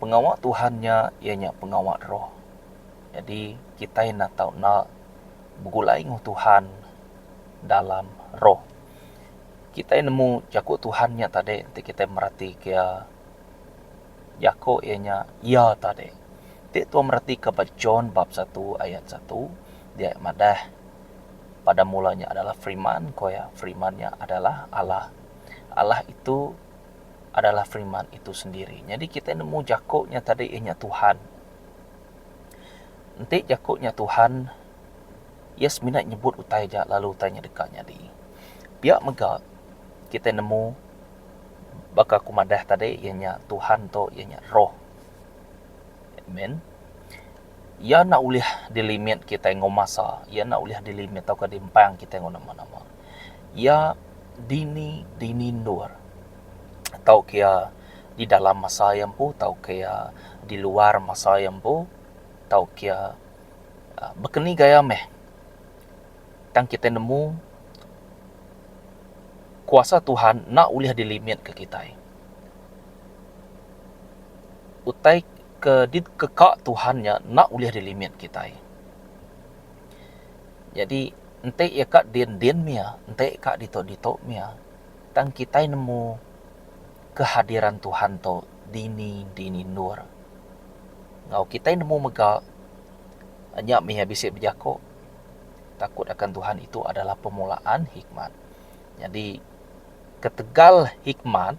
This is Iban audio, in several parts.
Pengawa Tuhan nya iya nya pengawa roh. Nyadi kitai enda tau enda begulai enggau Tuhan dalam roh. Kitai nemu jaku Tuhan nya tadi enti kitai meratika iya jaku iya nya iya tadi. Ti tuan meratika ba John bab satu ayat satu dia madah pada mulanya adalah firman ko iya firman nya adalah Allah. Allah itu adalah firman itu sendiri. Nyadi kitai nemu jaku nya tadi iya nya Tuhan. Enti jaku nya Tuhan, iya semina nyebut utai aja lalu utai nya deka nyadi. Pia mega kitai nemu baka aku madah tadi iya nya Tuhan tu iya nya roh. Amen. Iya enda ulih dilimit kitai enggau masa, iya enda ulih dilimit tauka diempang kitai enggau nama-nama. Iya dini dini endur tauka iya di dalam masa iya empu tauka iya di luar masa iya empu tauka iya baka ni gaya meh. Tang kitai nemu kuasa Tuhan enda ulih dilimit ke kitai. Utai ke dikeka Tuhan nya enda ulih dilimit kitai. Nyadi enti iya ka din din mih iya, enti ka ditu ditu mih iya. Tang kitai nemu kehadiran Tuhan tu dini dini endur. Enggau kitai nemu mega nya mih iya bisi bejaku takut akan Tuhan itu adalah permulaan hikmat. Nyadi ketegal hikmat,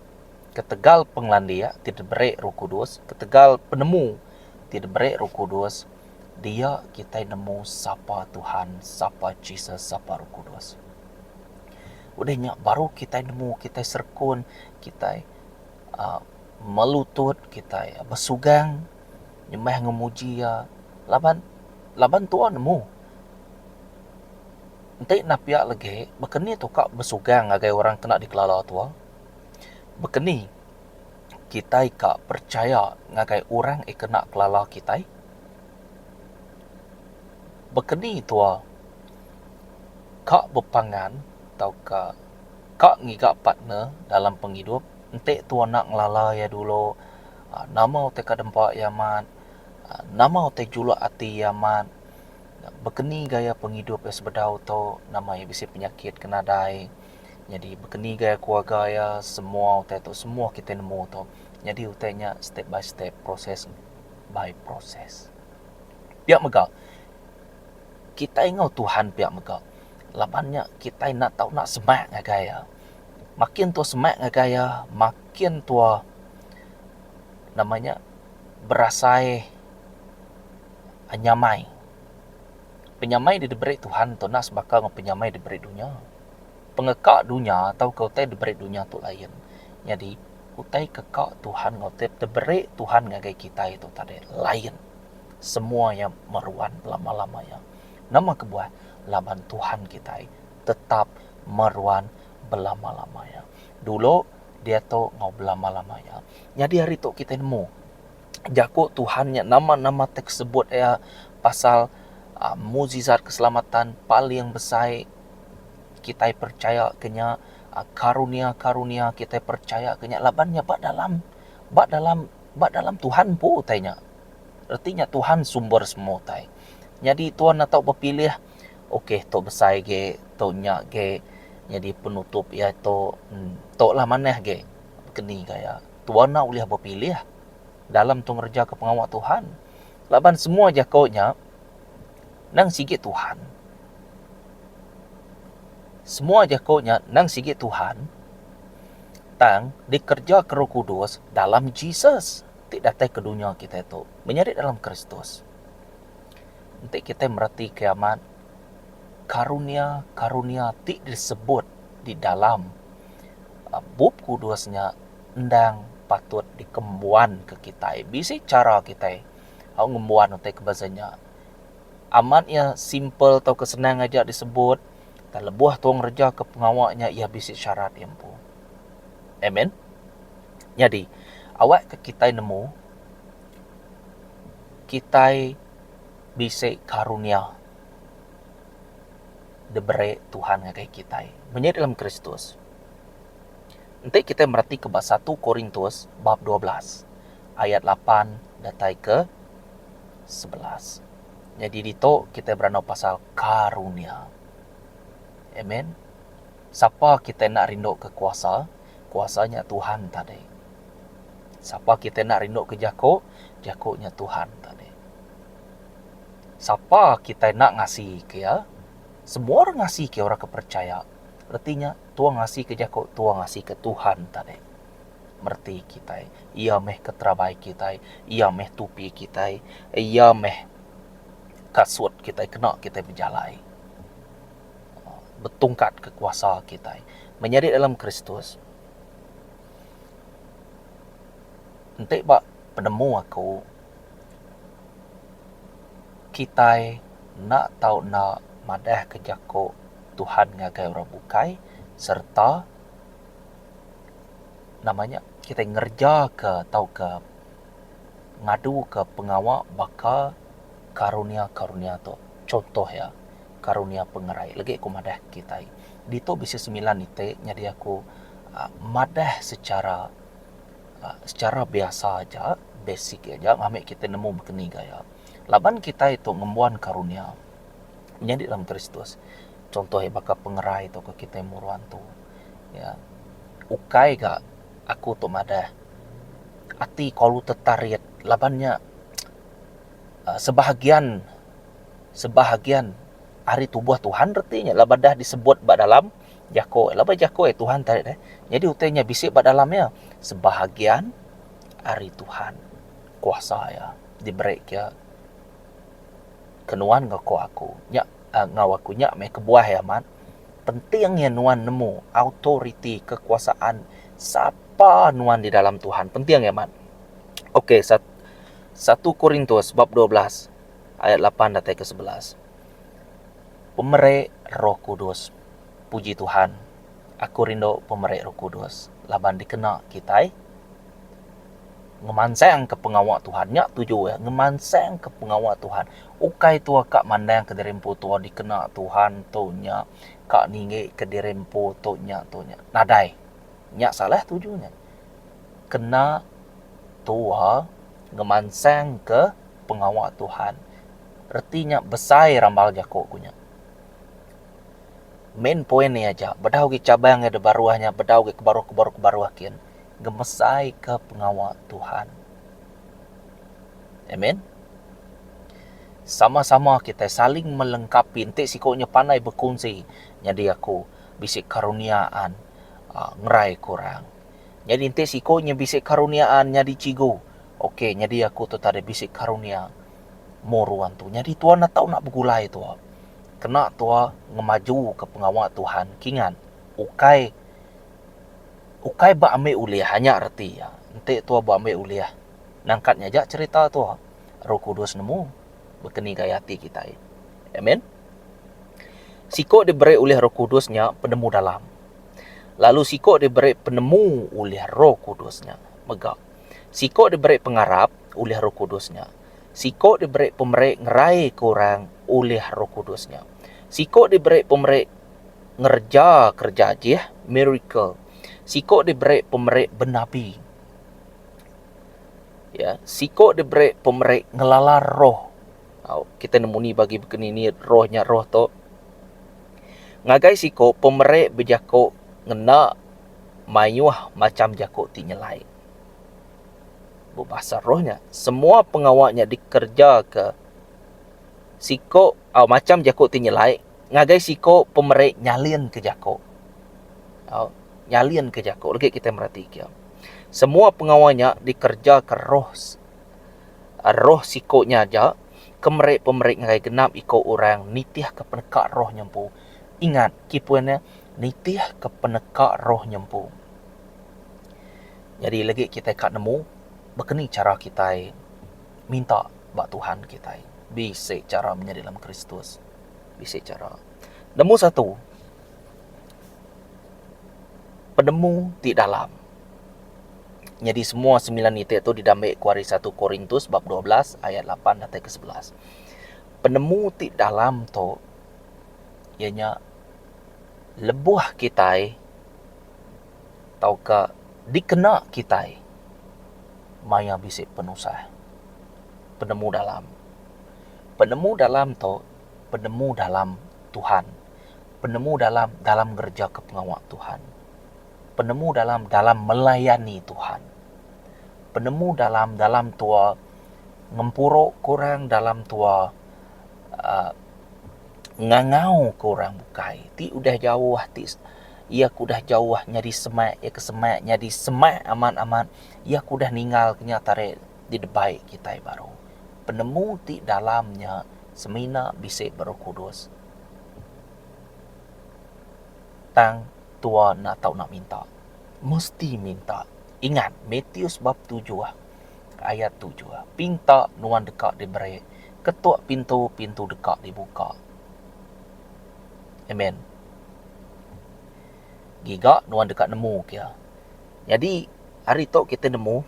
ketegal pengelandik ti diberi Roh Kudus, ketegal penemu ti diberi Roh Kudus, Dia kitai nemu sapa Tuhan, sapa Jesus, sapa Roh Kudus. Udah nya baru kitai nemu kitai serekun, kitai uhh melutut, kitai besugang nyembah enggau muji iya laban laban tuan nemu enti ne pia legi baka ni tu ka besugang ngagai orang ke enda dikelala tuan. Baka ni kitai ka percaya ngagai orang ti kena kelala kitai? Baka ni tua ka bepangan tauka ka ngiga partner dalam pengidup enti tua enda ngelala iya dulu aaa nama utai ka dempa iya amat aaa nama utai juluk ati iya amat baka ni gaya pengidup iya sebedau tu nama iya bisi penyakit ke nadai. Nyadi baka ni gaya keluarga iya semua utai tu semua kitai nemu tu. Nyadi utai nya step by step proses by proses. Pia mega kitai enggau Tuhan pia mega laban nya kitai enda tau enda semak ngagai iya. Makin tuah semak ngagai iya makin tuah nama nya berasai nyamai. Penyamai da diberi Tuhan tu enda sebaka enggau penyamai diberi dunya. Pengeka dunya tauka utai diberi dunya tu lain. Nyadi, utai ke ka Tuhan enggau utai diberi Tuhan ngagai kitai tu tadi lain. Semua iya meruan belama-lama iya. Nama kebuah? Laban Tuhan kitai tetap meruan belama-lama iya. Dulu, diatu enggau belama-lama iya. Nyadi hari tu kitai nemu jaku Tuhan nya nama-nama teks sebut iya pasal aaa mukjizat keselamatan paling besai kitai percaya ke nya karunia-karunia kitai percaya ke nya laban nya ba dalam ba dalam ba dalam Tuhan empu utai nya. Reti nya Tuhan sumber semua utai. Nyadi tuan ne tau bepilih ok tu besai agi tu nya agi nyadi penutup iya tu tu lah manah agi keni gaya. Tuan ne ulih bepilih dalam tu ngereja ke pengawa Tuhan laban semua jako nya nang sigi Tuhan. Semua jaku nya endang sigi Tuhan tang dikereja ke Roh Kudus dalam Jesus ti datai ke dunya kitai tu menyadi dalam Kristus. Enti kitai mereti ke amat karunia-karunia ti disebut di dalam Bup Kudus nya endang patut dikembuan ke kitai. Bisi chara kitai au ngembuan utai ke bansa nya. Amat iya simple tauka senang aja disebut tang lebuh tu ngereja ke pengawa nya iya bisi syarat iya empu. Amen. Nyadi awak ke kitai nemu kitai bisi karunia diberi Tuhan ngagai kitai menyadi dalam Kristus. Enti kitai mereti ke ba satu Korintus bab 12. ayat lapan datai ke 11. Nyadi ditu kitai berandau pasal karunia. Amen. Sapa kitai enda rindu ke kuasa? Kuasa nya Tuhan tadi. Sapa kitai enda rindu ke jaku? Jaku nya Tuhan tadi. Sapa kitai enda ngasi ke iya? Semua orang ngasi ke orang ke percaya. Reti nya tua ngasi ke jaku, tua ngasi ke Tuhan tadi. Mereti kitai, iya meh ke terabai kitai, iya meh tupi kitai, iya meh kasut kitai kena kitai bejalai. Betungkat ke kuasa kitai. Menyadi dalam Kristus, enti ba penemu aku, kitai enda tau enda madah ke jaku Tuhan ngagai orang bukai sereta nama nya kitai ngereja ke tauka ngadu ke pengawa baka karunia-karunia tu. Chuntoh iya karunia pengerai legi ku madah kitai ditu bisi semilan iti nyadi aku uhh madah secara uhh secara biasa aja basic aja ngambi kitai nemu bekeni gaya. Laban kitai tu ngembuan karunia nyadi dalam Kristus chuntoh iya baka pengerai tauka kitai muru antu iya ukai ga aku tu madah ati ku lalu tetarit laban nya uhh sebahagian sebahagian ari tubuh Tuhan reti nya laban dah disebut ba dalam jako laban jako iya Tuhan tadi deh nyadi utai nya bisi ba dalam iya sebahagian ari Tuhan kuasa iya diberi ke ke nuan enggau ko aku nya enggau aku nya meh kebuah iya amat penting iya nuan nemu authority kekuasaan sapa nuan di dalam Tuhan penting iya amat. Ok satu Korintus bab 12 ayat lapan datai ke 11. Pemeri Roh Kudus. Puji Tuhan, aku rindu pemeri Roh Kudus laban dikena kitai ngemansangka pengawa Tuhan. Nya tuju iya, ngemansangka pengawa Tuhan. Ukai tua ka mandangka diri empu tua dikena Tuhan tu nya, ka ninggika diri empu tu nya tu nya. Nadai. Nya salah tuju nya. Kena tua ngemansangka pengawa Tuhan. Reti nya besai rambal jaku ku nya. Main point iya aja bedau agi cabang iya da baruh nya bedau agi ke baruh ke baruh ke baruh kin ngemesaika pengawa Tuhan. Amen. Sama-sama kitai saling melengkapi enti siku nya pandai bekunsi nyadi aku bisi karuniaan aaa ngerai ke orang. Nyadi enti siku nya bisi karuniaan nyadi cikgu ok nyadi aku tu tadi bisi karunia muru antu. Nyadi tuan enda tau nak begulai tua. Kena tua ngemaju ke pengawa Tuhan kingat ukai ukai ba ambi ulih nya reti iya. Enti tua ba ambi ulih nangkat nya aja cherita tua Roh Kudus nemu bekeni gaya ati kitai. Amen. Siko diberi ulih Roh Kudus nya penemu dalam. Lalu siko diberi penemu ulih Roh Kudus nya mega. Siko diberi pengarap ulih Roh Kudus nya. Siko diberi pemeri ngeraika orang ulih Roh Kudus nya. Siko diberi pemeri ngereja kereja ajih, miracle. Siko diberi pemeri benabi. Ya, siko diberi pemeri ngelala roh. Au, kitai nemu ni bagi bekeni ni roh nya roh tu. Ngagai siko pemeri bejaku ngena mayuh macham jaku ti nyelai. Bebasa roh nya. Semua pengawa nya dikerejaka siko au macham jaku ti nyelai ngagai siko pemeri nyalinka jaku. Au nyalinka jaku legi kitai meratika. Semua pengawa nya dikerejaka roh roh siko nya aja ke meri pemeri ngagai genap iko orang nitihka peneka roh nya empu. Ingat key point ne nitihka peneka roh nya empu. Nyadi legi kitai ka nemu baka ni chara kitai minta ba Tuhan kitai. Bisi chara menyadi dalam Kristus. Bisi chara. Nemu satu, penemu ti dalam. Nyadi semua semilan iti tu didambi ku ari satu Korintus bab 12 ayat lapan datai ke 11. Penemu ti dalam tu iya nya lebuh kitai tauka dikena kitai. Maya bisi penusah. Penemu dalam. Penemu dalam tu penemu dalam Tuhan. Penemu dalam dalam ngerejaka pengawa Tuhan. Penemu dalam dalam melayani Tuhan. Penemu dalam dalam tua ngempuru ke orang dalam tua uhh ngangau ke orang bukai ti udah jauh ti iya ke udah jauh nyadi semak iya ke semak nyadi semak amat amat iya ke udah ninggal ke nya tarik didebai kitai baru. Penemu ti dalam nya semina bisi ba Roh Kudus. Tang tua enda tau nak minta. Mesti minta. Ingat Matius bab tujuh ayat tujuh pinta nuan deka diberi ketuk pintu pintu deka dibuka. Amen. Giga nuan deka nemu ke iya. Nyadi hari tu kita nemu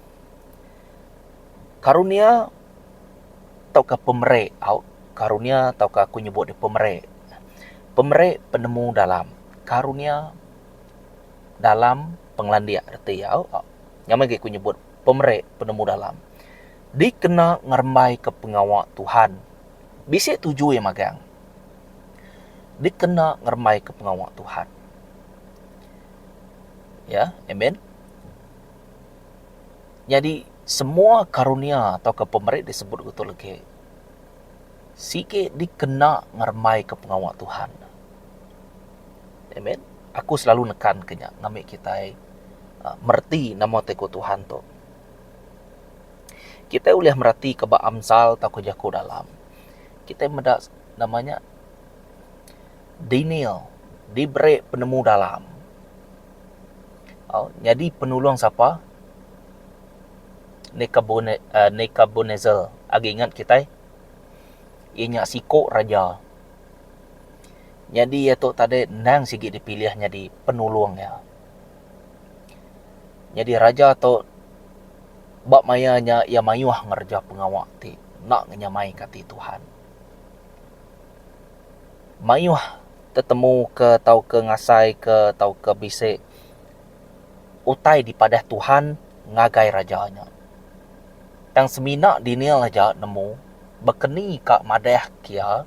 karunia tauka pemeri au karunia tauka aku nyebut deh pemeri. Pemeri penemu dalam karunia dalam pengelandik reti iya au. Nyamai agi aku nyebut pemeri penemu dalam dikena ngerembaika pengawa Tuhan. Bisi tuju iya magang dikena ngerembaika pengawa Tuhan. Ya, amen. Nyadi semua karunia tauka pemeri disebut ku tu legi sigi dikena ngerembaika pengawa Tuhan. Amen. Aku selalu nekanka nya ngambi kitai mereti nama ti ku Tuhan tu. Kitai ulih meratika ba amsal tauka jaku dalam. Kitai meda nama nya Daniel diberi penemu dalam. Au nyadi penulung sapa? Nebuchadnezzar agi ingat kitai iya nya siku raja. Nyadi iya tu tadi endang sigi dipilih nyadi penulung iya. Nyadi raja tu ba maya nya iya mayuh ngereja pengawa ti enda ngenyamaika ati Tuhan. Mayuh tetemu ke tauka ngasai ke tauka bisi utai dipadah Tuhan ngagai raja nya. Tang semina Daniel aja nemu bekeni ka madah ke iya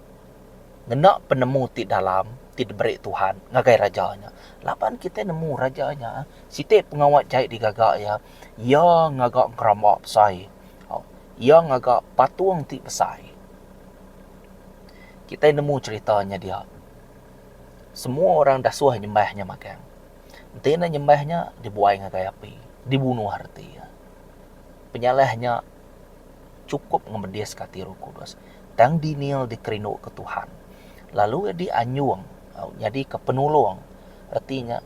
ngena penemu ti dalam ti diberi Tuhan ngagai raja nya. Laban kitai nemu raja nya siti pengawa jai digaga iya, iya ngaga geramba besai, iya ngaga patung ti besai. Kitai nemu cherita nya dia. Semua orang dasuh nyembah nya magang. Enti ne nyembah nya dibuai ngagai api, dibunuh reti iya. Penyalah nya chukup ngemediska ati Roh Kudus. Tang Daniel dikerinduka Tuhan lalu iya dianjung nyadika penulung reti nya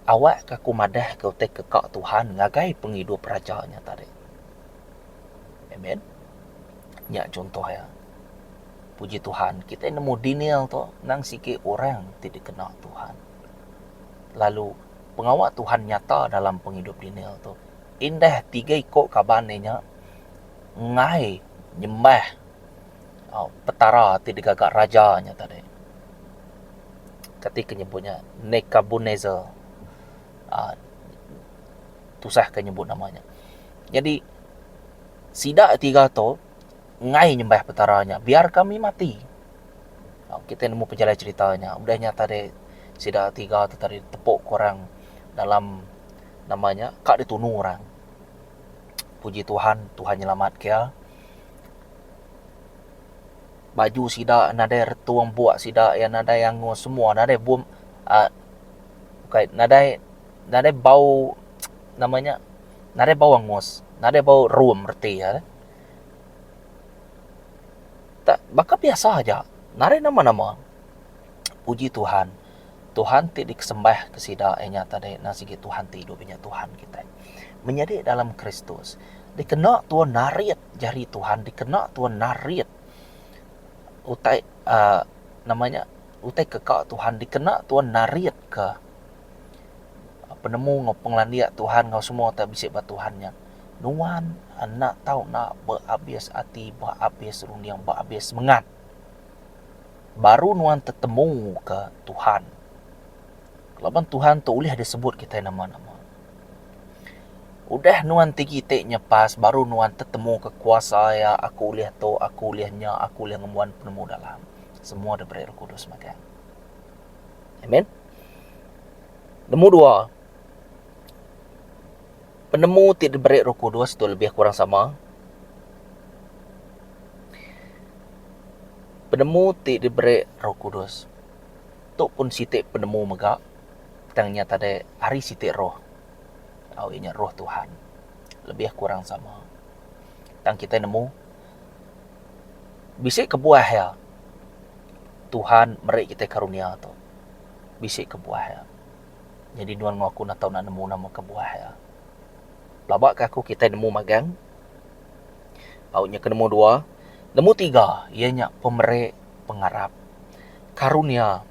awakka aku madahka utai ke ka Tuhan ngagai pengidup raja nya tadi. Amen. Nya chunto iya. Puji Tuhan, kitai nemu Daniel tu endang sigi orang ti dikena Tuhan. Lalu pengawa Tuhan nyata dalam pengidup Daniel tu. Indah tiga iko kaban iya nya enggai nyembah petara ti digaga raja nya tadi. Kati ke nyebut nya Nebuchadnezzar uhh tusah ka nyebut nama nya. Nyadi sida tiga tu enggai nyembah petara nya biar kami mati. Kitai nemu pejalai cherita nya udah nya tadi sida tiga tu tadi tepu ke orang dalam nama nya ka ditunu orang. Puji Tuhan, Tuhan nyelamat ke iya. Baju sida nadai retung buk sida iya nadai angus semua nadai bum uhh bukai nadai nadai bau nama nya nadai bau angus nadai bau rum reti iya. Tak baka biasa aja nadai nama nama. Puji Tuhan, Tuhan ti dikesembah ke sida iya nya tadi endang sigi Tuhan ti idup inya Tuhan kitai. Menyadi dalam Kristus dikena tuan narit jari Tuhan dikena tuan narit utai uhh nama nya utai ke ka Tuhan dikena tuan narit ka penemu enggau pengelandik Tuhan enggau semua utai bisi ba Tuhan nya. Nuan enda tau enda beabis ati, beabis runding, beabis semengat. Baru nuan tetemu ka Tuhan. Laban Tuhan tu ulih disebut kitai nama-nama. Udah nuan ti iti nyepas baru nuan tetemuka kuasa iya aku ulih tu aku ulih nya aku ulih ngembuan penemu dalam. Semua diberi Roh Kudus magang. Amen. Nemu dua. Penemu ti diberi Roh Kudus tu lebih kurang sama. Penemu ti diberi Roh Kudus tu pun siti penemu mega tang nya tadi ari siti roh. Au iya nya roh Tuhan. Lebih kurang sama. Tang kitai nemu bisi kebuah iya Tuhan meri kitai karunia tu. Bisi kebuah iya. Nyadi nuan enggau aku enda tau enda nemu nama kebuah iya. Pelaba ka aku kitai nemu magang. Au nya ke nemu dua. Nemu tiga iya nya pemeri pengarap. Karunia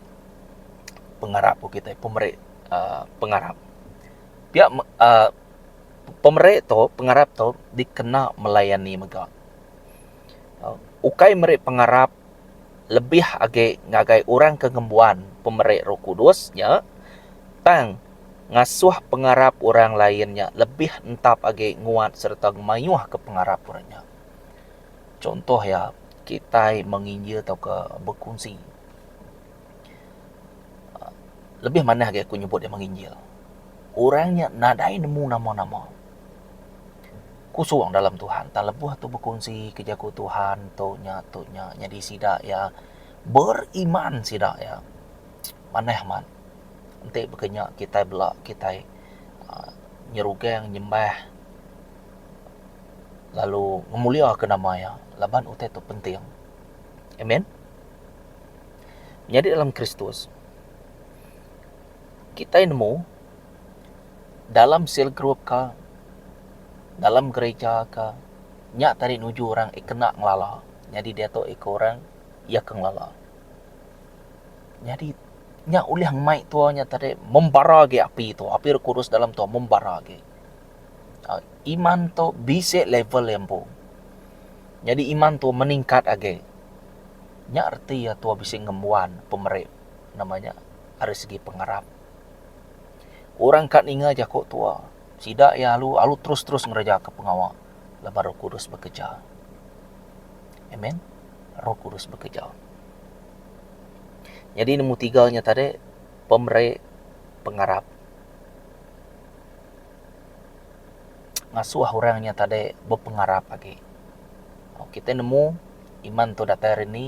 pengarap ku kitai pemeri uhh pengarap. Pia uhh pemeri tu pengarap tu dikena melayani mega. Ukai meri pengarap lebih agi ngagai orang ke ngembuan pemeri Roh Kudus nya, tang ngasuh pengarap orang lain nya lebih entap agi nguat sereta ngemayuhka pengarap orang nya. Chunto iya, kitai menginjil tauka bekunsi. Lebih manah agi aku nyebut iya menginjil. Orang nya nadai nemu nama-nama. Kusung dalam Tuhan tang lebuh tu bekunsi ke jaku Tuhan tu nya tu nya nyadi sida iya beriman sida iya manah amat enti baka nya kitai bela kitai uhh nyerugang nyembah lalu ngemulia ke nama iya laban utai tu penting. Amen. Nyadi dalam Kristus kitai nemu dalam sel group ka dalam gereja ka nya tadi nuju orang eh kena ngelala nyadi diatu iko orang iya ke ngelala. Nyadi nya ulih ngemai tua nya tadi membara agi api tu api roh kudus dalam tua membara agi. Aaa iman tu bisi level iya empu. Nyadi iman tu meningkat agi. Nya reti iya tua bisi ngembuan pemeri nama nya ari segi pengarap. Orang ka ninga jaku tua, sida iya alu alu terus terus ngereja ka pengawa laban Roh Kudus bekereja. Amen. Roh Kudus bekereja. Nyadi nemu tiga nya tadi pemeri pengarap. Ngasuh orang nya tadi bepengarap agi. Kitai nemu iman tu datai ari ni.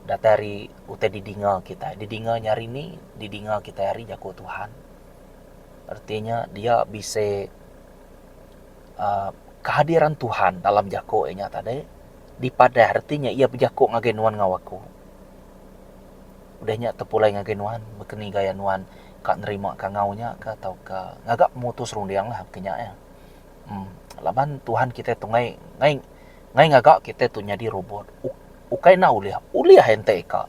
Datai ari utai didinga kitai. Didinga nya ari ni? Didinga kitai ari jaku Tuhan. Reti nya dia bisi uhh kehadiran Tuhan dalam jaku iya nya tadi dipadah reti nya iya bejaku ngagai nuan enggau aku. Udah nya tepulai ngagai nuan baka ni gaya nuan ka nerima kangau nya ka tauka ngaga pemutus runding lah baka nya iya. Uhh laban Tuhan kitai tu ngai ngai ngai ngaga kitai tu nyadi robot. Ukai enda ulih, ulih enti ka.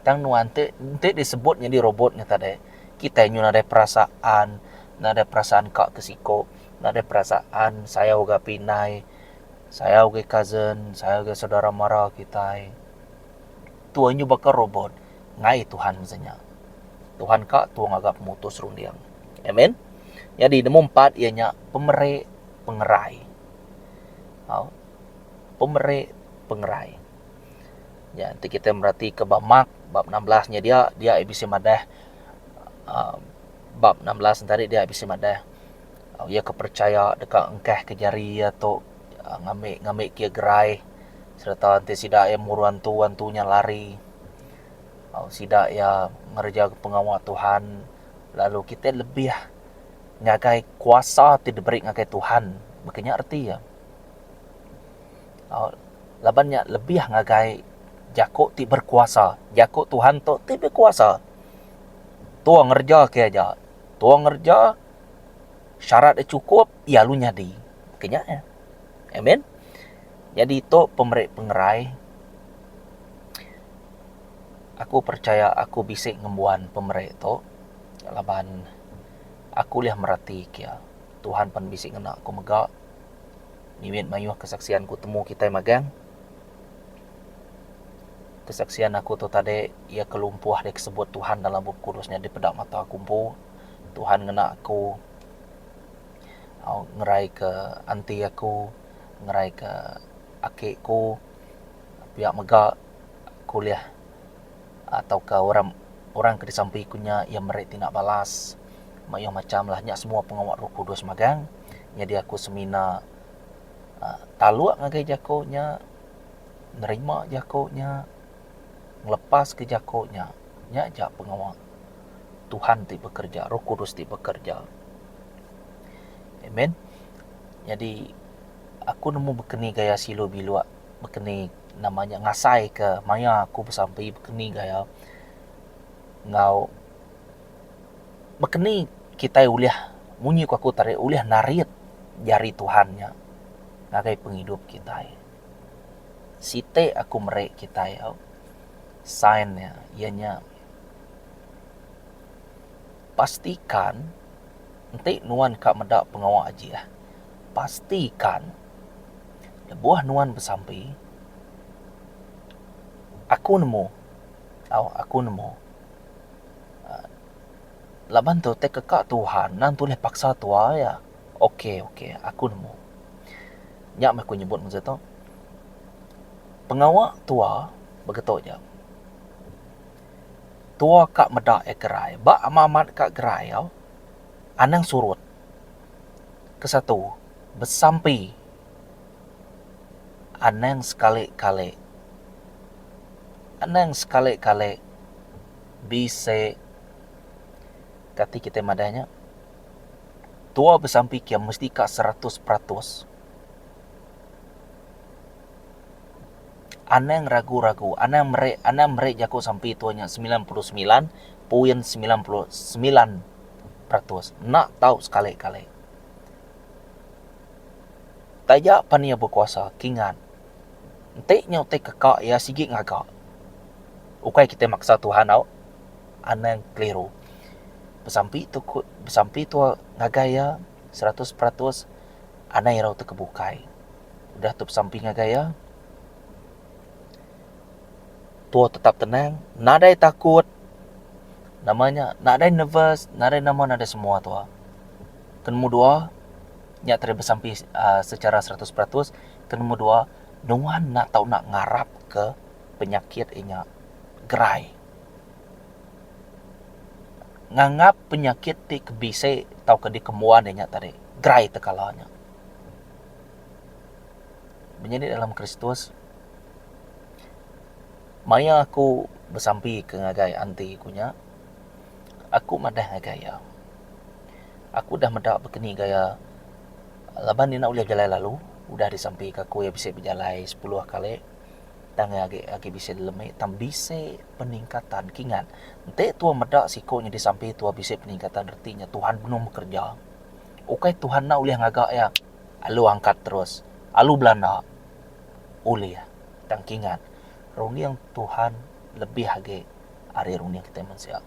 Tang nuan ti enti disebut nyadi robot nya tadi, kitai nyu nadai perasaan, nadai perasaan ka ke siko, nadai perasaan sayau ga pindai, sayau ga cousin, sayau ga saudara mara kitai. Tuai nyu baka robot, ngaih Tuhan mesti nya. Tuhan ka tu ngaga pemutus runding. Amen. Nyadi nemu empat iya nya pemeri pengerai. Au pemeri pengerai. Nya enti kitai meratika ba Mark bab 16 nya dia, dia bisi madah uhh bab 16 ne tadi dia bisi madah iya ke percaya deka engkah ke jari iya tu ngambi ngambi ke iya gerai sereta enti sida iya muru antu, antu nya lari sida iya ngereja pengawa Tuhan lalu kitai lebih ngagai kuasa ti diberi ngagai Tuhan baka nya reti iya. Laban nya lebih ngagai jaku ti berkuasa. Jaku Tuhan tu ti bekuasa. Tua ngereja ke aja. Tua ngereja syarat iya chukup iya lalu nyadi. Ke nya iya. Amen. Nyadi tu pemeri pengerai. Aku percaya aku bisi ngembuan pemeri tu laban aku ulih mereti ke iya. Tuhan pan bisi ngena aku mega. Mimit mayuh kesaksian ku temu kitai magang. Kesaksian aku tu tadi iya ke lumpuh deh sebut Tuhan dalam bup kudus nya dipeda mata aku empu. Tuhan ngena aku. Au ngerai ke aunty aku, ngerai ke aki ku. Pia mega aku ulih tauka orang orang ke disampi ku nya iya meri tindak balas mayuh macham lah nya semua pengawa roh kudus magang. Nyadi aku semina uhh taluk ngagai jaku nya nerima jaku nya ngelepaska jaku nya. Nya aja pengawa Tuhan ti bekereja roh kudus ti bekereja. Amen. Nyadi aku nemu bekeni gaya silu biluk bekeni nama nya ngasaika maya aku besampi bekeni gaya enggau bekeni kitai ulih munyi ku aku tadi ulih narit jari Tuhan nya ngagai pengidup kitai. Siti aku meri kitai au sign nya iya nya pastikan enti nuan ka meda pengawa ajih pastikan lebuh nuan besampi aku nemu au aku nemu uhh laban tu tai keka Tuhan nan tulih paksa tua iya ok ok aku nemu. Nya meh ku nyebut mung situ. Pengawa tua begitu aja. Tua ka meda iya gerai ba amat amat ka gerai au anang surut. Kesatu besampi anang sekali kali anang sekali kali bisi kati kitai madah nya. Tua besampi kia mesti ka 100%. Anang ragu-ragu, anang meri anang meri jaku sampi tua nya 99.99%. Enda tau sekali-kali. Taja pan iya bekuasa kingat enti nya utai keka iya sigi ngaga. Ukai kitai maksa Tuhan au. Anang keliru. Besampi tu ku besampi tu ngagai iya 100% anang irau tu ke bukai. Udah tu besampi ngagai iya tuo tetap tenang nadai takut nama nya nadai nervous nadai nama nadai semua tuo. Ke nombor dua nya tadi besampi uhh secara 100% ke nombor dua nuan enda tau nak ngarap ke penyakit inya gerai. Nganggap penyakit ti ke bisi tauka dikembuan inya tadi gerai tekala nya. Menyadi dalam Kristus maya aku besampi ke ngagai aunty ku nya aku madah ngagai iya aku udah meda bekeni gaya laban ina ulih bejalai lalu udah disampi ka aku iya bisi bejalai sepuluh kali. Tang iya agi agi bisi lemi tang bisi peningkatan kingat enti tua meda siku nyadi sampi tua bisi peningkatan reti nya Tuhan benung bekereja. Ukai Tuhan enda ulih ngaga iya alu angkat terus alu belanda ulih tang kingat runding Tuhan lebih agi ari runding kitai mensia.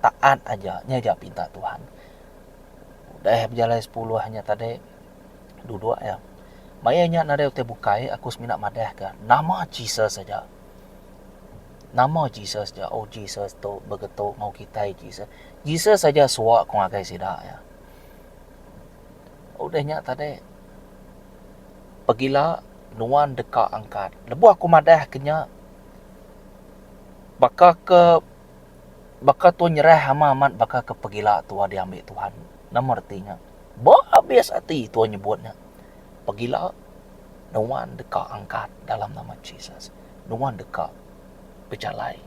Taat aja nya aja pinta Tuhan. Udah bejalai sepuluh nya tadi. Duduk iya. Maya nya nadai utai bukai aku semina madahka nama Jesus aja. Nama Jesus aja. Oh Jesus tu begetu enggau kitai Jesus. Jesus aja suwa ku ngagai sida iya. Udah nya tadi pegila nuan deka angkat. Lebuh aku madahka nya baka ke baka tu nyerah amat amat baka ke pegila tua diambi Tuhan. Nama reti nya? Ba abis ati tua nyebut nya, pagila nuan deka angkat dalam nama Jesus. Nuan deka bejalai.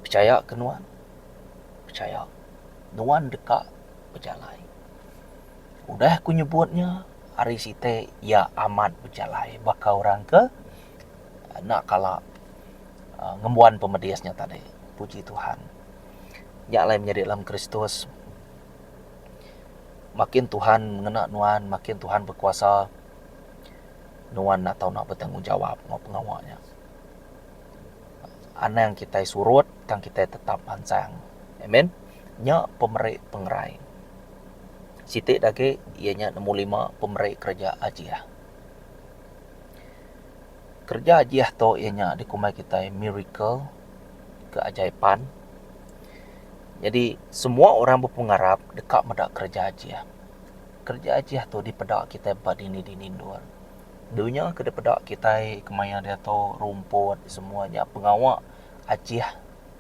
Pechaya ke nuan? Pechaya. Nuan deka bejalai. Udah ku nyebut nya, hari siti iya amat bejalai baka orang ke enda kala ngembuan pemedis nya tadi. Puji Tuhan. Nya alai menyadi dalam Kristus. Makin Tuhan ngena nuan, makin Tuhan bekuasa, nuan enda tau nak betanggungjawab enggau pengawa nya. Anang kitai surut tang kitai tetap mansang. Amen. Nya pemeri pengerai. Siti da agi iya nya nombor lima pemeri kereja ajih. Kereja ajih tu iya nya dikumbai kitai miracle keajaiban. Nyadi semua orang bepengarap deka meda kereja ajih. Kereja ajih tu dipeda kitai ba dini-dini endur. Dunya ke dipeda kitai kemaya diatu rumput semua nya pengawa ajih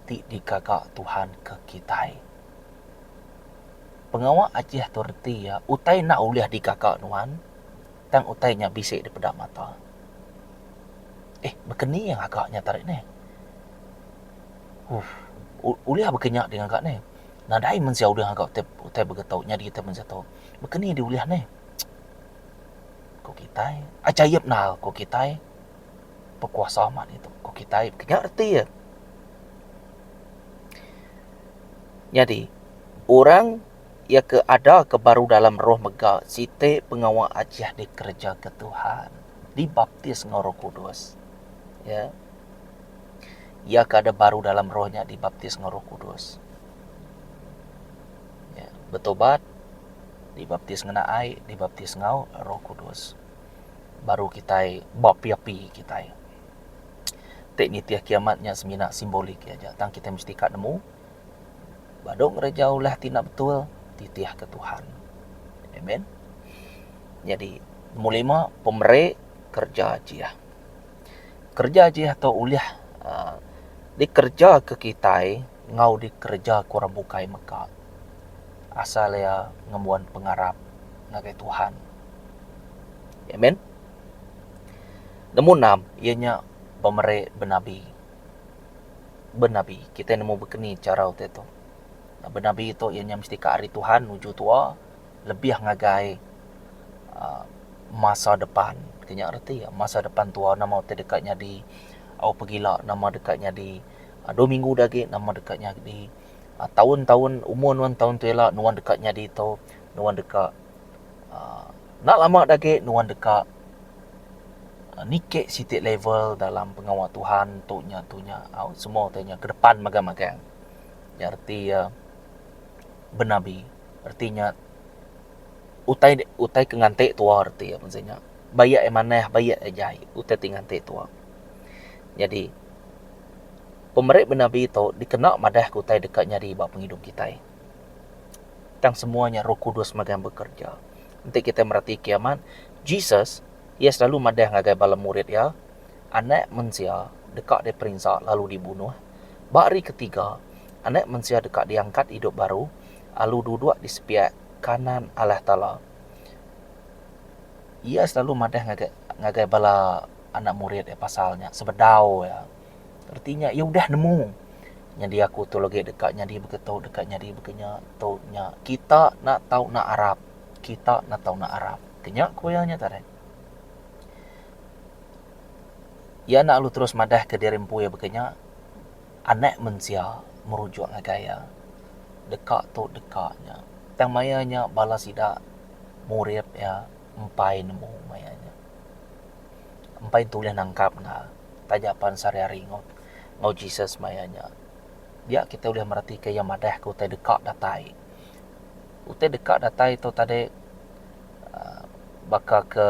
ti digaga Tuhan ke kitai. Pengawa ajih tu reti iya utai enda ulih digaga nuan tang utai nya bisi dipeda mata. Eh baka ni iya ngaga nya tadi neh. Huh ulih baka nya digaga neh. Nadai mensia ulih ngaga utai utai baka tu nyadi utai mensia tu. Baka ni diulih neh. Ku kitai ajaib nal ku kitai bekuasa amat ditu ku kitai baka nya reti iya. Nyadi orang iya ke ada ke baru dalam roh mega siti pengawa ajih dikereja ke Tuhan dibaptis enggau roh kudus. Ya. Iya ke ada baru dalam roh nya dibaptis enggau roh kudus. Ya, betobat dibaptis ngena ai, dibaptis enggau roh kudus. Baru kitai beapi-api kitai. Ti nitih kiamat nya semina simbolik aja tang kitai mesti ka nemu badu ngereja ulah ti enda betul titih ke Tuhan. Amen. Nyadi nombor lima pemeri kereja ajih. Kereja ajih tu ulih uhh dikereja ke kitai enggau dikereja ke orang bukai mega. Asal iya ngembuan pengarap ngagai Tuhan. Amen. Nombor enam iya nya pemeri benabi. Benabi kitai nemu bekeni chara utai tu. Benabi tu iya nya mesti ka ari Tuhan nuju tua lebih ngagai uhh masa depan ke nya reti iya masa depan tua nama utai deka nyadi au pegila nama deka nyadi dua minggu da agi nama deka nyadi taun taun umur nuan taun tu ila nuan deka nyadi tu nuan deka uhh enda lama da agi nuan deka niki siti level dalam pengawa Tuhan tu nya tu nya au semua utai nya ke depan magang magang nya reti iya benabi reti nya utai utai ke nganti tua reti iya mung nya bayak iya manah bayak iya jai utai ti nganti tua. Nyadi pemeri benabi tu dikena madah ke utai deka nyadi ba pengidup kitai. Tang semua nya roh kudus magang bekereja. Enti kitai mereti kiamat Jesus iya selalu madah ngagai bala murid iya anak mensia deka diperinsa lalu dibunuh. Ba hari ketiga anak mensia deka diangkat idup baru alu duduk di sepiak kanan Allah Taala. Iya selalu madah ngagai ngagai bala anak murid iya pasal nya sebedau iya. Reti nya iya udah nemu nyadi aku tu lagi deka nyadi baka tu deka nyadi baka nya tu nya kita enda tau enda arap kita enda tau enda arap. Ke nya ku iya nya tadi. Iya enda lalu terus madah ke diri empu iya baka nya. Anak mensia merujuk ngagai iya. Deka tu deka nya. Tang maya nya bala sida murid iya empai nemu maya nya. Empai tulih nangkap ne taja pan sehari-hari enggau enggau Jesus maya nya. Dia kitai ulih meratika iya madah ke utai deka datai. Utai deka datai tu tadi uhh baka ke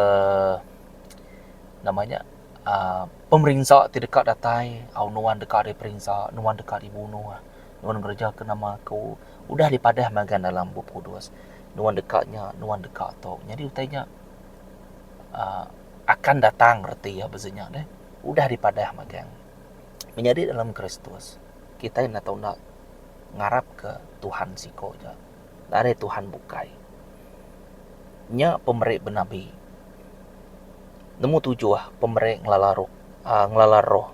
nama nya uhh pemerinsa ti deka datai au nuan deka diperinsa nuan deka dibunuh nuan ngereja ke nama aku udah dipadah magang dalam bup kudus nuan deka nya nuan deka tu nyadi utai nya uhh akan datang reti iya bisi nya deh udah dipadah magang. Menyadi dalam Kristus kitai enda tau enda ngarap ke Tuhan siko ja nadai Tuhan bukai. Nya pemeri benabi. Nemu tujuh pemeri ngelala roh uhh ngelala roh.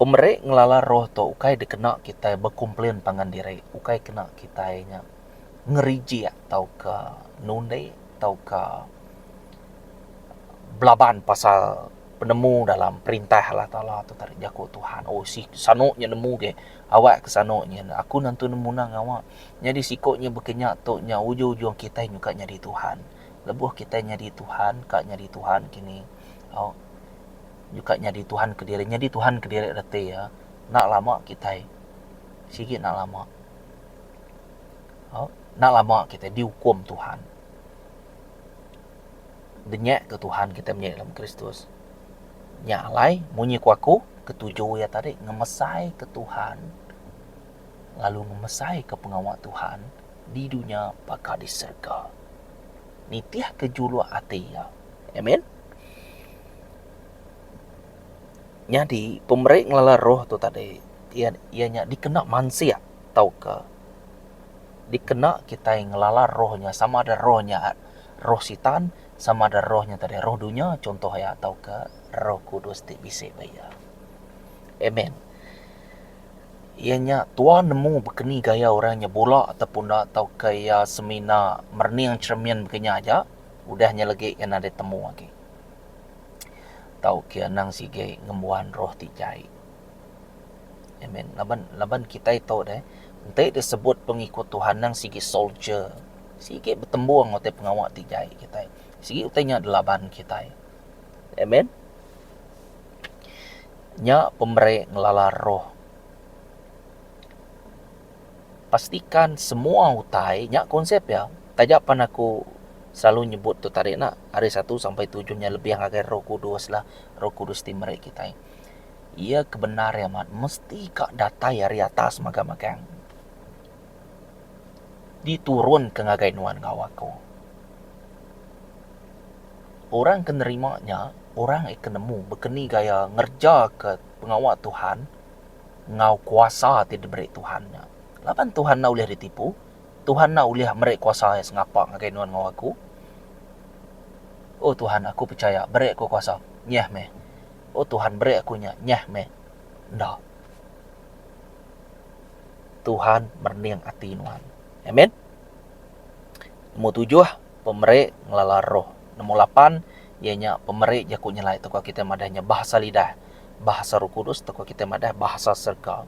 Pemeri ngelala roh tu ukai dikena kitai bekomplain pangan diri ukai kena kitai nya ngerijik tauka nundi tauka belaban pasal penemu dalam perintah Allah Taala tu tadi jaku Tuhan. Oh si sanu nya nemu ge awak ke sanu nya aku nentu nemu nang ngawa. Nyadi siko nya baka nya tu nya ujung ujung kitai nyuka nyadi Tuhan. Lebuh kitai nyadi Tuhan ka nyadi Tuhan kini au nyuka nyadi Tuhan kediri nyadi Tuhan kediri reti iya enda lama kitai sigi enda lama au enda lama kitai diukum Tuhan. Denyek ke Tuhan kitai menyadi dalam Kristus. Nya alai munyi ku aku ketuju iya tadi ngemesai ke Tuhan lalu ngemesai ke pengawa Tuhan. Di dunya baka di serega. Nitihka juluk ati Iya. Amen. Nyadi pemeri ngelala roh tu tadi iya iya nya dikena mansik tauka dikena kitai ngelala roh nya sama ada roh nya roh sitan sama ada roh nya tadi roh dunya chuntoh iya tauka roh kudus ti bisi ba iya. Amen. Iya nya tua nemu bekeni gaya orang nya bula ataupun enda tauka iya semina merening cheremin baka nya aja udah nya legi iya nadai temu agi. Tauka iya anang sigi ngembuan roh ti jai. Amen laban laban kitai tu deh enti disebut pengikut Tuhan anang sigi soldier sigi betembung utai pengawa ti jai kitai sigi utai nya dilaban kitai. Amen. Nya pemeri ngelala roh. Pastikan semua utai nya konsep iya. Taja pan aku selalu nyebut tu tadi ne ari satu sampai tujuh nya lebih ngagai roh kudus lah. Roh kudus ti meri kitai. Iya ke bendar iya amat mesti ka datai ari atas magang-magang. Diturun ke ngagai nuan enggau aku. Orang ke nerima nya orang ke nemu bekeni gaya ngerejaka pengawa Tuhan enggau kuasa ti diberi Tuhan nya. Laban Tuhan enda ulih ditipu, Tuhan enda ulih meri kuasa iya sengapa ngagai nuan enggau aku. Oh Tuhan aku pechaya beri aku kuasa, nyah meh. Oh Tuhan beri aku nya, nyah meh. Enda. Tuhan merening ati nuan. Amen. Nombor tujuh, pemeri ngelala roh. Nombor lapan, iya nya pemeri jaku nyelai tauka kitai madah nya bahasa lidah, bahasa roh kudus tauka kitai madah bahasa serega.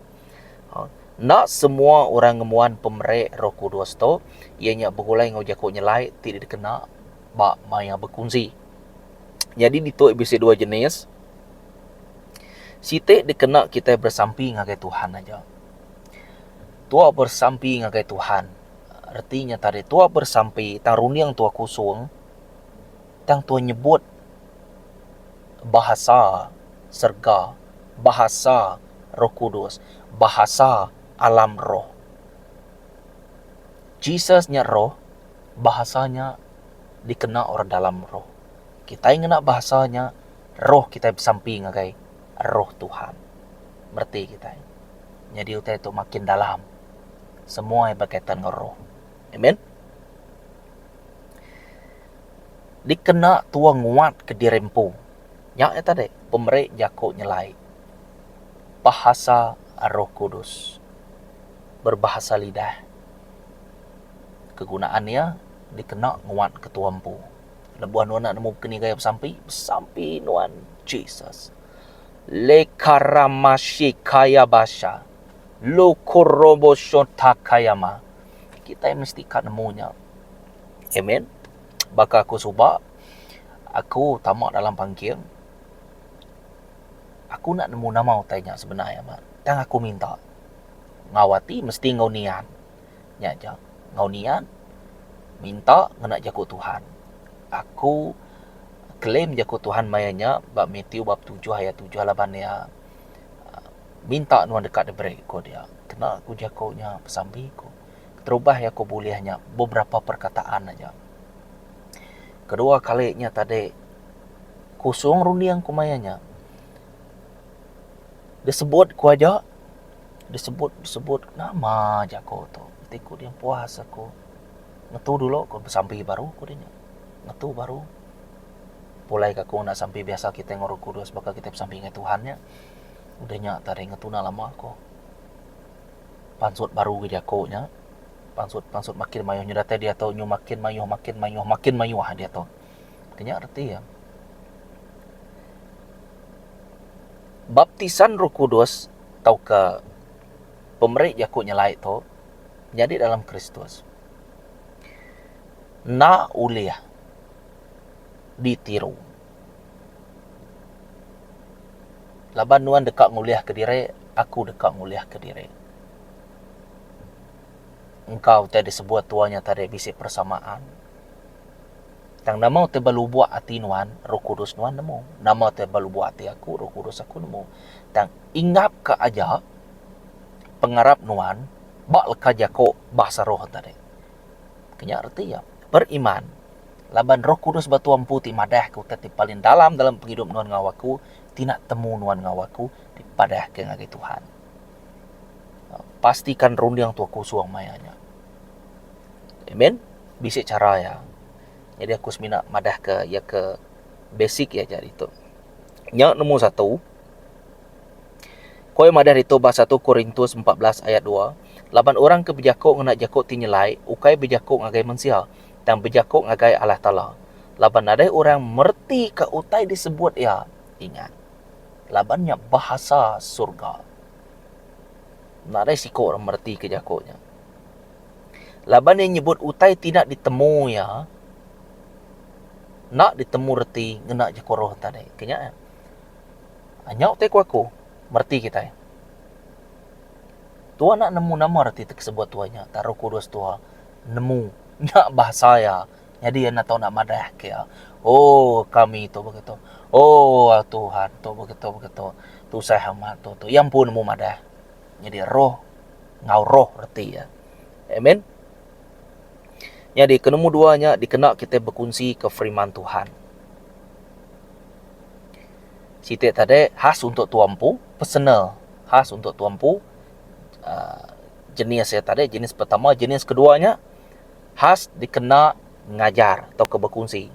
Enda semua orang ngembuan pemeri roh kudus tu iya nya begulai enggau jaku nyelai ti dikena ba maya bekunsi. Nyadi ditu bisi dua jenis. Siti dikena kitai besampi ngagai Tuhan aja. Tua besampi ngagai Tuhan. Reti nya tadi tua besampi tang runding tua kusung tang tua nyebut bahasa serega, bahasa Roh Kudus, bahasa alam roh. Jesus nya roh, bahasa nya dikena orang dalam roh. Kitai ngena bahasa nya roh kitai besampi ngagai roh Tuhan. Mereti kitai. Nyadi utai tu makin dalam. Semua iya bekaitan enggau roh. Amen. Dikena tua nguat ke diri empu. Nya iya tadi pemeri jaku nyelai. Bahasa Roh Kudus. Berbahasa lidah. Kegunaan iya dikena nguat ke tua empu. Lebuh nuan enda nemu keni gaya besampi, besampi nuan Jesus. Lekaramashikayabasha Lukoroboshotakayama. Kitai mesti ka nemu nya. Amen. Baka aku suba, aku tama dalam pangking. Aku enda nemu nama utai nya sebenar iya amat. Tang aku minta. Enggau ati mesti enggau niat. Nya aja. Enggau niat minta ngena jaku Tuhan. Aku claim jaku Tuhan maya nya ba Matthew bab tujuh ayat tujuh laban iya minta nuan deka diberi ku dia. Kena ku jaku nya besampi ku. Keterubah iya ku bulih nya beberapa perkataan aja. Kedua kali nya tadi kusung runding ku maya nya. Disebut ku aja disebut disebut nama jaku tu ti ku dia puas aku ngetu dulu ku besampi baru ku dia nya ngetu baru pulai ka aku ngena sampi biasa kitai enggau roh kudus baka kitai besampi ngagai Tuhan nya udah nya tadi ngetu enda lama ku pansut baru ga jaku nya pansut pansut makin mayuh nya datai diatu nyu makin mayuh makin mayuh makin mayuh diatu nya reti iya. Baptisan Roh Kudus tauka pemeri jaku nyelai tu nyadi dalam Kristus enda ulih ditiru. Laban nuan deka ngulihka diri, aku deka ngulihka diri. Engka utai disebut tua nya tadi bisi persamaan. Tang nama utai ba lubok ati nuan, Roh Kudus nuan nemu. Nama utai ba lubok ati aku, Roh Kudus aku nemu. Tang ingap ka aja pengarap nuan ba leka jaku bahasa roh tadi. Ke nya reti iya. Beriman laban Roh Kudus ba tua empu ti madahka utai ti paling dalam dalam pengidup nuan enggau aku, ti enda temu nuan enggau aku dipadahka ngagai Tuhan. Pastikan runding tua kusung maya nya. Amen. Bisi chara iya. Nyadi aku semina madahka iya ke basic iya aja ditu. Nya nombor satu. Ko iya madah ditu ba satu Korintus 14 ayat dua, laban orang ke bejaku ngena jaku ti nyelai ukai bejaku ngagai mensia, tang bejaku ngagai Allah Taala, laban nadai orang meretika utai disebut iya. Ingat, laban nya bahasa surga. Nadai siku orang meretika jaku nya. Laban iya nyebut utai ti enda ditemu iya, enda ditemu reti ngena jaku roh tadi. Ke nya. Nya utai ku aku mereti kitai. Tua enda nemu nama reti ti sebut tua nya tang roh kudus tua nemu nya bahasa iya nyadi iya enda tau nak madah ke iya ooh kami tu begitu ooh Tuhan tu begitu begitu tusah amat tu tu iya empu nemu madah nyadi roh enggau roh reti iya. Amen. Nyadi ke nemu dua nya dikena kitai bekunsi ke firman Tuhan. Siti tadi khas untuk tua empu personal khas untuk tua empu uhh jenis iya tadi jenis pertama jenis kedua nya khas dikena ngajar tauka bekunsi.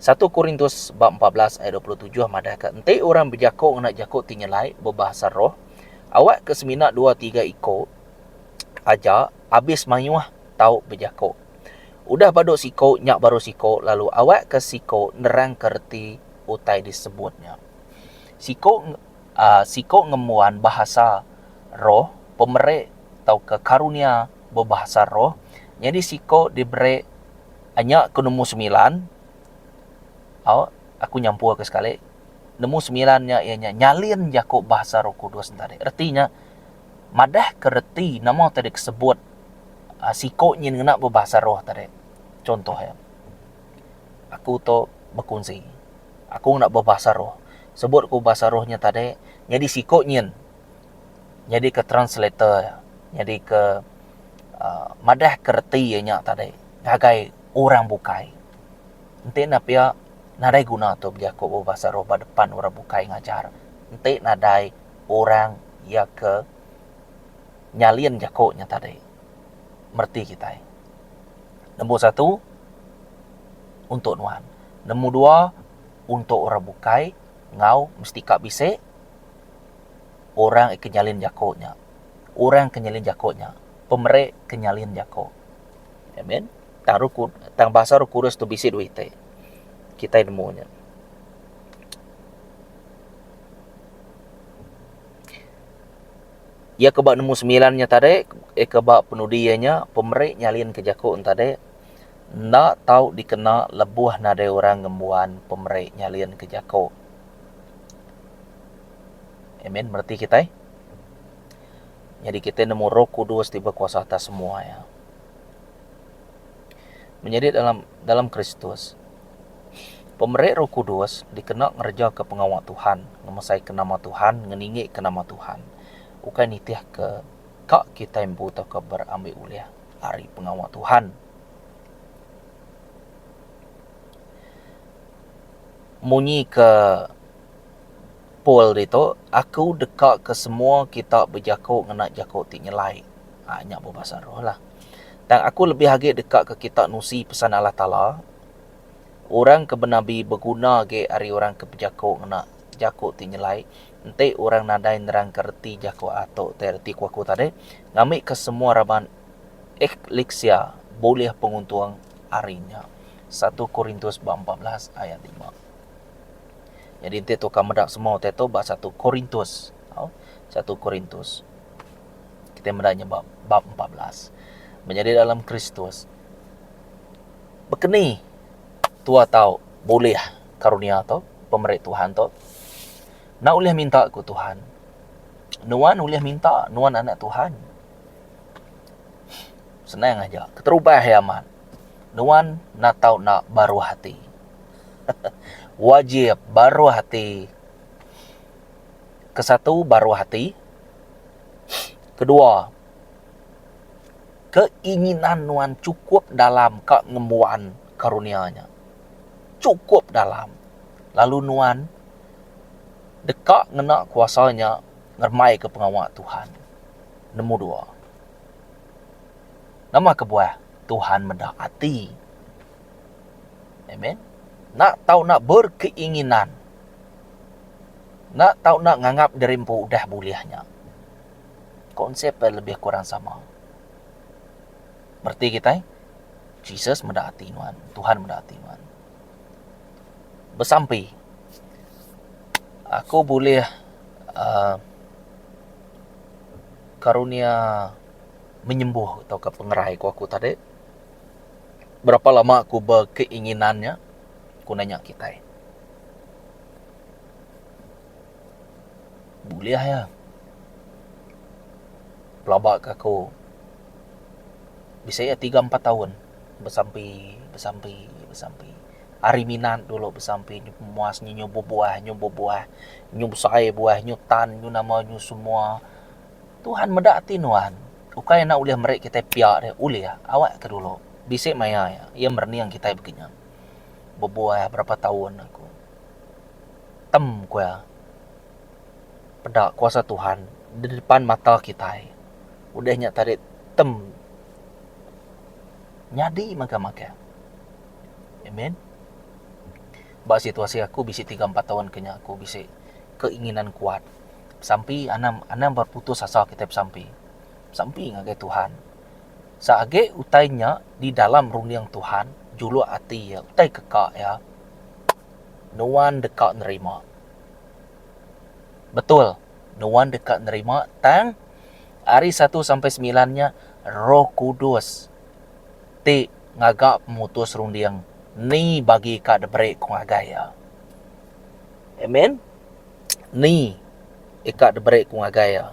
Satu Korintus ba 14 ayat 27 madahka enti orang bejaku ngena jaku ti nyelai bebahasa roh awak ke semina dua tiga iku aja abis mayuh tau bejaku. Udah badu siko nya baru siko lalu awakka siko nerangka reti utai disebut nya. Siko uhh siko ngembuan bahasa roh pemeri tauka karunia bebahasa roh nyadi siko diberi nya ke nombor semilan au aku nyampur ke sekali nombor semilan nya iya nya nyalin jaku bahasa roh kudus enta deh. Reti nya madahka reti nama ti disebut Siko nyin ngena bebahasa roh tadi. Contoh iya, aku tu bekunsi, aku ngena bebahasa roh. Sebut ku bahasa roh nya tadi, nyadi siko nyin nyadi ke translator iya, nyadi ke uhh madah ke reti iya nya tadi ngagai orang bukai. Enti ne pia nadai guna tu bejaku bebahasa roh ba depan orang bukai ngajar enti nadai orang iya ke nyalin jaku nya tadi mereti kitai. Nombor satu untuk nuan. Nombor dua untuk orang bukai enggau mesti ka bisi orang ke nyalin jaku nya. Orang ke nyalin jaku nya pemeri ke nyalin jaku. Amen. Tang roh tang bahasa roh kudus tu bisi dua iti. Kitai nemu nya. Iya ke ba nemu semilan nya tadi, iya ke ba penudi iya nya pemeri nyalin ke jaku ne tadi enda tau dikena lebuh nadai orang ngembuan pemeri nyalin ke jaku. Amen mereti kitai. Nyadi kitai nemu roh kudus ti bekuasa atas semua iya. Menyadi dalam dalam Kristus. Pemeri Roh Kudus dikena ngerejaka pengawa Tuhan, ngemesaika nama Tuhan, ngeninggika nama Tuhan. Ukai nitihka ka kitai empu tauka berambi ulih ari pengawa Tuhan. Munyi ke Paul ditu, aku deka ke semua kita bejaku ngena jaku ti nyelai. Haa nya bebasa roh lah. Tang aku lebih agi deka ke kita nusi pesan Allah Taala. Orang ke benabi beguna agi ari orang ke bejaku ngena jaku ti nyelai enti orang nadai nerangka reti jaku ato ti reti ku aku tadi ngambika semua raban eklesia bulih penguntung ari nya. Satu Korintus ba 14 ayat lima. Nyadi enti tukang meda semua utai tu ba satu Korintus. Au satu Korintus. Kitai meda nya ba bab 14. Menyadi dalam Kristus. Bekeni tua tau bulih karunia tu, pemeri Tuhan tu. Enda ulih minta ku Tuhan. Nuan ulih minta nuan anak Tuhan. Senang aja. Keterubah iya amat, nuan enda tau enda baruh ati. Wajib baruh ati. Kesatu baruh ati. Kedua. Keinginan nuan chukup dalam ka ngembuan karunia nya. Chukup dalam. Lalu nuan deka ngena kuasa nya ngerembaika pengawa Tuhan. Nemu dua. Nama kebuah Tuhan meda ati? Amen. Enda tau enda berkeinginan. Enda tau enda nganggap diri empu udah bulih nya. Konsep iya lebih kurang sama. Bereti kitai, Jesus meda ati nuan, Tuhan meda ati nuan. Besampi. Aku bulih uhh karunia menyembuh tauka pengerai ku aku tadi. Berapa lama aku bekeinginan nya, ku nanya kitai. Bulih iya. Pelaba ka aku bisi iya tiga empat taun besampi besampi besampi. Ari minat dulu besampi nyu pemuas nyu nyu bebuah nyu bebuah nyu besai buah nyu tan nyu nama nyu semua. Tuhan meda ati nuan. Ukai enda ulih meri kitai pia deh ulih awak ke dulu. Bisi maya iya, iya merening kitai baka nya. Bebuah berapa taun aku. Tem ku iya. Peda kuasa Tuhan di depan mata kitai. Udah nya tadi tem nyadi mega magang. Amen. Ba situasi aku bisi tiga empat taun ke nya aku bisi keinginan kuat. Besampi anang anang berputus asa kitai besampi. Besampi ngagai Tuhan. Seagi utai nya di dalam runding Tuhan juluk ati iya utai ke ka iya nuan deka nerima. Betul, nuan deka nerima tang ari satu sampai semilan nya Roh Kudus ti ngaga pemutus runding ni bagi ka diberi ku ngagai iya. Amen. Ni ika diberi ku ngagai iya.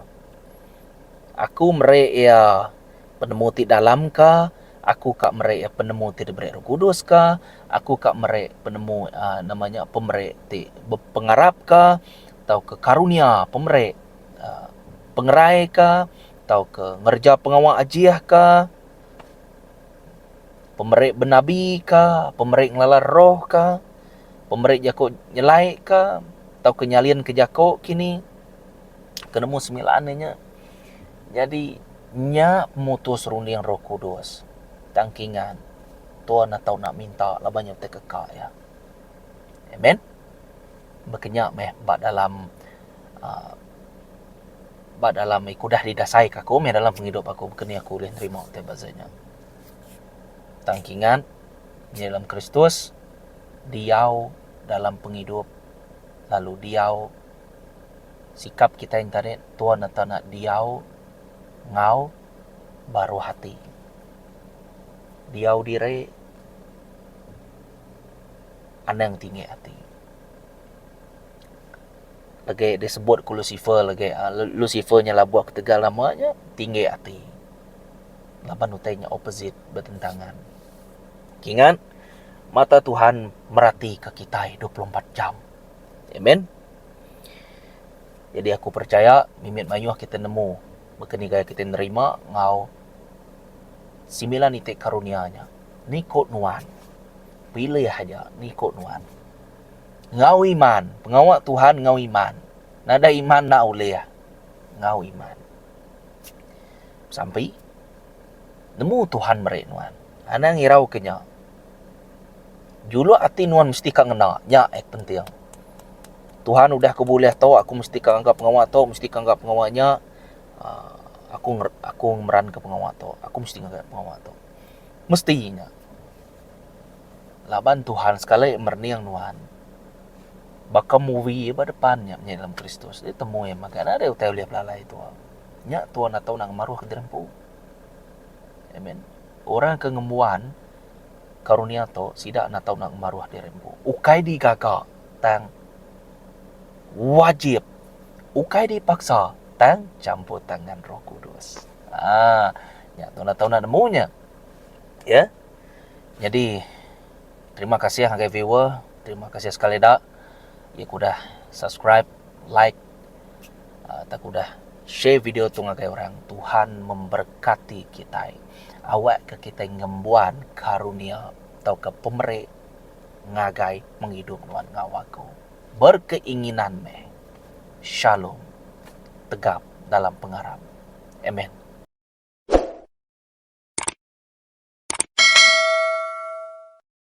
Aku meri iya penemu ti dalam ka, aku ka meri iya penemu ti diberi Roh Kudus ka, aku ka meri penemu uhh nama nya pemeri ti bepengarap ka tauka karunia pemeri uhh pengerai ka tauka ngereja pengawa ajih ka, pemeri benabi ka, pemeri ngelala roh ka, pemeri jaku nyelai ka tauka nyalin ke jaku kini ke nemu semilan ne nya. Nyadi nya pemutus runding Roh Kudus. Tang kingan, Tuan atau enda minta laban nya utai keka iya. Amen. Baka nya meh ba dalam uhh ba dalam iku udah didasai ka aku meh dalam pengidup aku baka ni aku ulih nerima utai ba nya. Tang kingan, dalam Kristus diau dalam pengidup lalu diau Sikap kitai enti tuan enta enda diau enggau baruh ati. Diau diri anang tinggi ati. Lagi disebut ku Lucifer lagi Lucifer nya labuh ketegal nama nya tinggi ati laban utai nya opposite betentangan. Kingat mata Tuhan meratika kitai 24 jam. Amen. Jadi aku percaya mimit mayuh kita nemu baka ni gaya kita nerima enggau semilan iti karunia nya. Ni ku nuan. Pilih aja ni ku nuan. Enggau iman, pengawa Tuhan enggau iman. Nadai iman enda ulih. Enggau iman. Sampi nemu Tuhan meri nuan. Anang irau ke nya. Juluk ati nuan mesti ka ngena, nya eh penting. Tuhan udah ku bulih tu, aku mesti ka ngaga pengawa tu, mesti ka ngaga pengawa nya uhh aku aku ngemeranka pengawa tu, aku mesti ngaga pengawa tu. Mesti nya. Laban Tuhan sekali merening nuan baka movie ba depan nya menyadi dalam Kristus. Deh temu iya mega nadai utai ulih belalai tuan. Nya tuan atau nang maruh ke diri empu. Amen. Orang ke ngembuan karunia tu sida enda tau nak ngemaruh diri empu. Ukai digaga tang wajib. Ukai dipaksa tang campur tangan Roh Kudus. Haa nya tu enda tau nak nemu nya. Ya. Nyadi terima kasih ngagai viewer, terima kasih sekali da iya ke udah subscribe, like tau ke udah. Share video tu ngagai orang. Tuhan memberkati kitai. Awakka kitai ngembuan karunia tauka pemeri ngagai pengidup nuan enggau aku. Berkeinginan meh. Shalom. Tegap dalam pengarap. Amen.